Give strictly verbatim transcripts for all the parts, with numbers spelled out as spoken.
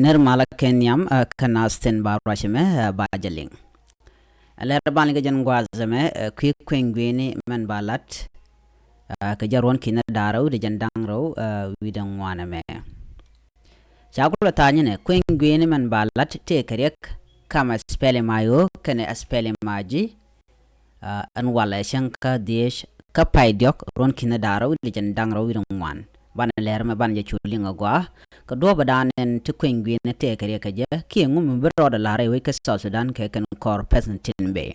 Ner malä kɛ nhiam, ɛ, kä nath tin ba ruac ɛmɛ, ɛ, ba jɛ liŋ. Ɛ, lɛr ban liŋ kɛ jɛn gua̱a̱th ɛmɛ, ɛ, kui̱ kueny gui̱ni mɛn ba lat, ɛ, kɛ jɛn ruɔ̱n ki̱n da̱ŋ rɛw wi̱cdɛ jɛn da̱ŋ rɛw, ɛ, wi̱cdɛ ŋuan ɛmɛ. Ca kulɛ tha̱a̱ny inɛ kueny gui̱ni mɛn ba lat tëë kɛ riɛk kamɛ spelling ma ɣöö kɛnɛ spelling ma ji̱, ɛ, ɛn walɛ cäŋ kä dhieec kä pay diɔ̱k ruɔ̱n ki̱n da̱ŋ rɛw wi̱cdɛ jɛn da̱ŋ rɛw wi̱cdɛ ŋuan. Banɛ lɛr mɛ banɛ jɛ cu liŋ agɔaa kɛ duɔ̱ɔ̱p ɛ da̱a̱n ɛn ti kueny gui̱ni tëë kɛ riɛk kɛ jɛ kiɛ ŋu mi bi rɔɔdɛ la̱r rɛy wec kä South Sudan kɛ kɛn kɔr pɛth ni tin bëë.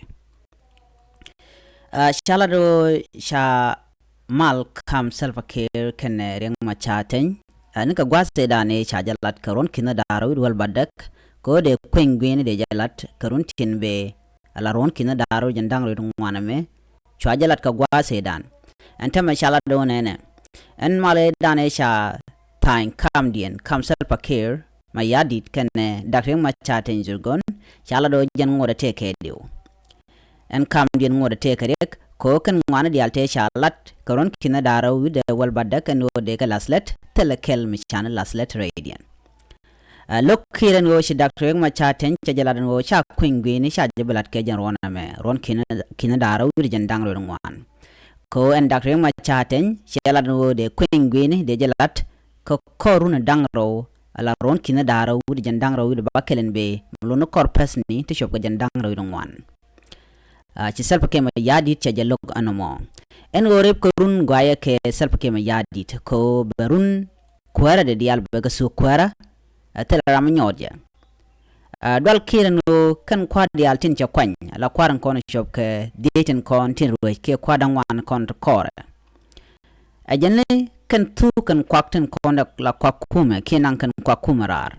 Ɛ, ca lat ɣöö ca mal kam Salva Kiir kɛnɛ Riek Machar Teny. Ɛ, ni kɛ gua̱a̱th ëë da̱a̱n ëë ca jɛ lat kɛ ruɔ̱n ki̱n da̱ŋ rɛw wi̱cdɛ wäl bädäk kɛ ɣöö dee kueny gui̱ni dee jɛ lat kɛ run tin bëë, ala ruɔ̱n ki̱n da̱ŋ rɛw jɛn da̱ŋ rɛw wi̱cdɛ ŋuan ɛmɛ. Cua jɛ lat kɛ gua̱a̱th ëë da̱a̱n. Ɛn täämɛ ca lat ɣöö nɛnɛ ɛn mal ëë da̱a̱n ëë ca tha̱a̱ny kamdiɛn kam Salva Kiir Mayardit kɛnɛ Dak Riek Machar Teny Dhurgon, ca lat ɣöö jɛn ŋotdɛ tëë kɛ diw. Ɛn kamdiɛn ŋotdɛ tëë kɛ riɛk kɛ ɣöö kɛn ŋuani diaal tëë ca lat kɛ ruɔ̱n ki̱n da̱ŋ rɛw wi̱cdɛ wäl bädäk ɛn ɣöö dee kɛ la̱th lät thilɛ kɛl mi can la̱th lät rɛydiɛn. Ɛ, lo̱k Kiir ɛn ɣöö ci Dak Riek Machar Teny cɛ jɛ lat ɛn ɣöö ca kueny gui̱ni ca jɛ bi lat kɛ jɛn ruɔ̱n ɛmɛ ruɔ̱n ki̱n, ki̱n da̱ŋ rɛw wi̱cdɛ jɛn da̱ŋ rɛw wi̱cdɛ ŋuan. Kɛ ɣöö ɛn Dak Riek Machar Teny cɛ lat ɛn ɣöö dee kueny gui̱ni dee jɛ lat kɛ kɔr run da̱ŋ rɛw, ala ruɔ̱n ki̱n da̱ŋ rɛw wi̱cdɛ jɛn da̱ŋ rɛw wi̱cdɛ bäkɛl ɛn bëë mi lotni kɔr pɛthni ti cuɔp kɛ jɛn da̱ŋ rɛw wi̱cdɛ ŋuan. Ɛ, ci Salva Kiir Mayardit cɛ jɛ lo̱k ɛn ɛmɔ. Ɛn ɣöö rep kɛ run gɔaaɛ kɛ Salva Kiir Mayardit kɛ ɣöö bɛ run kuäärä dee diaal bɛ kɛ thuk kuäärä, ɛ, thilɛ ram mi nyɔɔt jɛ. Ɛ, dual Kiir ɛn ɣöö kɛn kua̱r diaal tin cɛ kuany, ala kua̱r in kɔn cuɔp kɛ dhieec tin kɔn tin ruec kiɛ kua̱r da̱ŋ ŋuan kɔn ti kɔrɛ. Ɛ jɛn ni kɛn thuk kɛn kuak tin kɔn la kuak kumɛ kiɛ naŋ kɛn kuak kumɛ raar.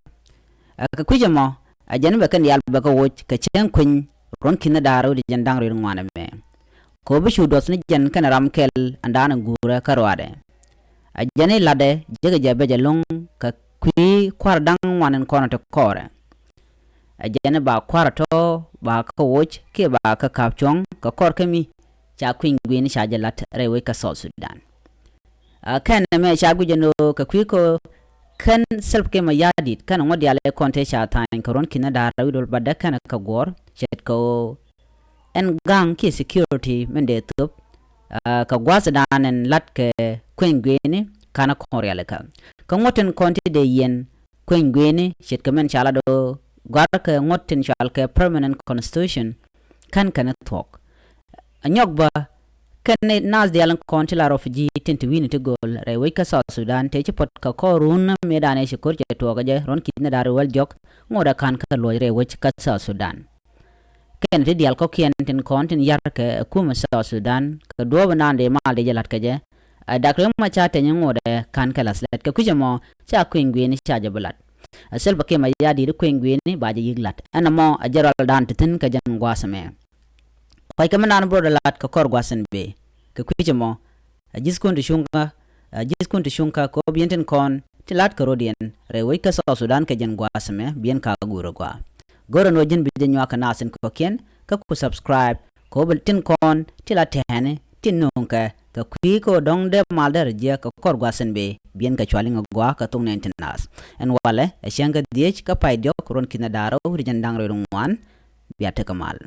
Ɛ, kɛ kui̱c ɛmɔ, ɛ jɛn bɛ kɛn diaal bɛ kɛ woc kɛ cäŋ kueny ruɔ̱n ki̱n da̱ŋ rɛw wi̱cdɛ jɛn da̱ŋ rɛw wi̱cdɛ ŋuan ɛmɛ. Kɛ ɣöö bi cu duɔth ni jɛn kɛnɛ ram kɛl ɛn da̱a̱n guurä kä ruaadɛ. Ɛ jɛn i̱ latdɛ jekɛ jɛ bɛ jɛ lo̱ŋ kɛ kui̱ kua̱r da̱ŋ ŋuan in kɔn ti kɔrɛ. Ɛ jɛn i̱ ba kua̱r tɔ̱ ba kä woc kiɛ ba kä ka̱p cuɔ̱ŋ kɛ kɔr kä mi ca kueny gui̱ni ca jɛ lat rɛy wec kä South Sudan. Ɛ, kɛn ɛmɛ ca guic ɛn ɣöö kɛ kui̱ kä kɛn Salva Kiir Mayardit kɛn ŋuɔ̱t diaal ɛ kɔn tëë ca tha̱a̱ny kɛ ruɔ̱n ki̱n da̱ŋ rɛw wi̱cdɛ wäl bädäk kɛn kɛ guɔ̱ɔ̱r ce̱tkɛ ɣöö ɛn ga̱ŋ kiɛ security min dee thöp, ɛ, kɛ gua̱a̱th da̱a̱n ɛn lat kɛ kueny gui̱ni ka̱n kɔn rialikä. Kɛ ŋuɔ̱t tin kɔn ti dee yiɛn kueny gui̱ni ce̱tkɛ min ca lat ɣöö gɔ̱a̱r kɛ ŋuɔ̱t tin cɔal kɛ permanent constitution ka̱n kɛn thuɔ̱k. Ɛ nyɔk bä kɛn ni naath diaal in kɔn ti la refugee tin te wi̱i̱ni ti gööl rɛy wec kä South Sudan tëë ci puɔ̱t kɛ kɔr run mëëdan ëë ci ko̱r cɛ tuɔɔk kɛ jɛ ruɔ̱n ki̱n da̱ŋ rɛw wäl diɔ̱k ŋotdɛ ka̱n kɛ luɔ̱c rɛy wec kä South Sudan. Kɛn ti diaal kɔ̱kiɛn tin kɔn tin ya̱r kɛ kumɛ South Sudan kɛ duɔ̱ɔ̱p in naan dee mal dee jɛ la̱t kɛ jɛ. Ɛ, Dak Riek Machar Teny ŋotdɛ ka̱n kɛ la̱th lät kɛ kui̱c ɛmɔ ca kueny gui̱ni ca jɛ bi la̱t. Ɛ, Salva Kiir Mayardit kueny gui̱ni ba jɛ yi̱k la̱t. Ɛn ɛmɔ ɛ jɛ rual da̱a̱n ti thi̱n kɛ jɛn gua̱a̱th ɛmɛ. Kuackɛ mi naan bi rɔɔdɛ la̱t kɛ kɔr gua̱a̱th in bëë. Kɛ kui̱c ɛmɔ, ɛ ji̱thkun ti cuŋkä, ɛ ji̱thkun ti cuŋkä kɛ ɣöö bi yɛn tin kɔn ti la̱t kɛ rɔ̱diɛn rɛy wec kä South Sudan kɛ jɛn gua̱a̱th ɛmɛ bi yɛn ka guur agɔaa. Go̱rɛ ni ɣöö ji̱n bi jɛ nyuak kɛ naath in kɔ̱kiɛn kä ku subscribe kɛ ɣöö bi tin kɔn ti la tɛ̱̈ɛ̱̈ni ti nööŋkɛ kɛ kui̱ kä ɣöö dɔ̱ŋ dee mal derɛ jiäk kɛ kɔr gua̱a̱th in bëë bi yɛn kɛ cua liŋ agɔaa kɛ thok nɛɛni ti naath. Ɛn walɛ ɛ cäŋ kä dhieec kä pay diɔ̱k ruɔ̱n ki̱n da̱ŋ rɛw wi̱cdɛ jɛn da̱ŋ rɛw wi̱cdɛ ŋuan. Bia tekɛ mal.